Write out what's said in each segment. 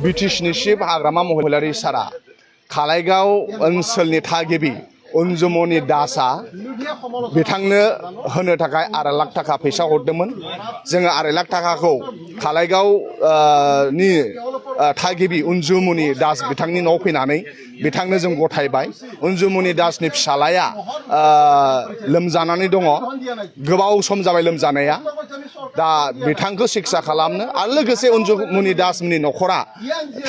ब्रिटिशनि शिब हाग्रामा महिलारि सारा खालाइगाव ओनसोलनि थागिबि अनजुमनि दासआ बिथांनो होनो थाखाय 2.5 लाख थाखा फैसा हरदोंमोन। जोङो 2.5 लाख थाखाखौ खालाइगाव नि थागिबि अनजुमनि दास बिथांनि न'आव फैनानै बिथांनो जों गथायबाय। अनजुमनि दासनि फिसालाया लोमजानानै दङ, गोबाव सम जाबाय लोमजानाया। दा बिथांखौ सिकित्सा खालामनो आरो लोगोसे अनजुमनि दासनि न'खरा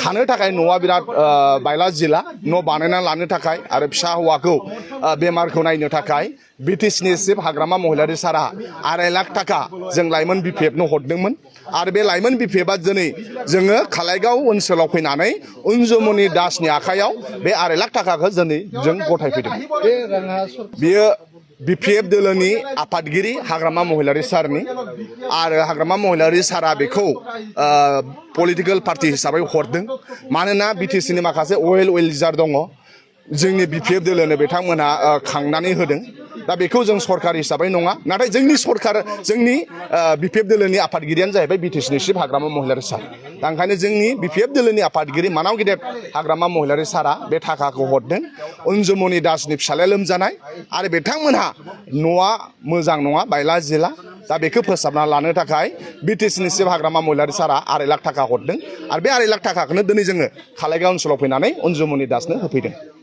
थानो थाखाय न'आ बिराद बायला जिला न' बानायना लानो थाखाय आरो फिसा हौवाखौ बेमारखौ नायनो थाखाय ब्रिटिशनि शिब हाग्रामा महिलारि सारा 2.5 लाख थाखा जों लाइमोन बिपिएफनो हरदोंमोन। आरो बे लाइमोन बिपिएफआ दिनै जोङो खालाइगाव ओनसोलाव फैनानै अनजुमनि दासनि आखायाव बे 2.5 लाख थाखाखौ दिनै जों गथायफैदों। बेयो बिपिएफ दोलोनि आफादगिरि हाग्रामा महिलारि सारनि आरो हाग्रामा महिलारि सारा बेखौ पलिटिकेल पार्टी हिसाबै हरदों। मानोना बिटिसिनि माखासे अइल वेलजार दङ, जोंनि बिपिएफ दोलोनो बिथांमोनहा खांनानै होदों। दा बेखौ जों सरकार हिसाबै नङा, नाथाय जोंनि बिपिएफ दोलोनि आफादगिरियानो जाहैबाय बिटिसिनि शिब हाग्रामा महिलारि सार। दा ओंखायनो जोंनि बिपिएफ दोलोनि आफादगिरि मानाव गेदेर हाग्रामा महिलारि सारा बे थाखाखौ हरदों। अनजुमनि दासनि फिसालाया लोमजानाय आरो बिथांमोनहा न'आ मोजां नङा, बायला जिला। दा बेखौ फोसाबना लानो थाखाय बिटिसिनि शिब हाग्रामा महिलारि सारा 2.5 लाख थाखा हरदों। आरो बे 2.5 लाख थाखाखौनो दिनै जोङो खालाइगाव ओनसोलाव फैनानै अनजुमनि दासनो होफैदों।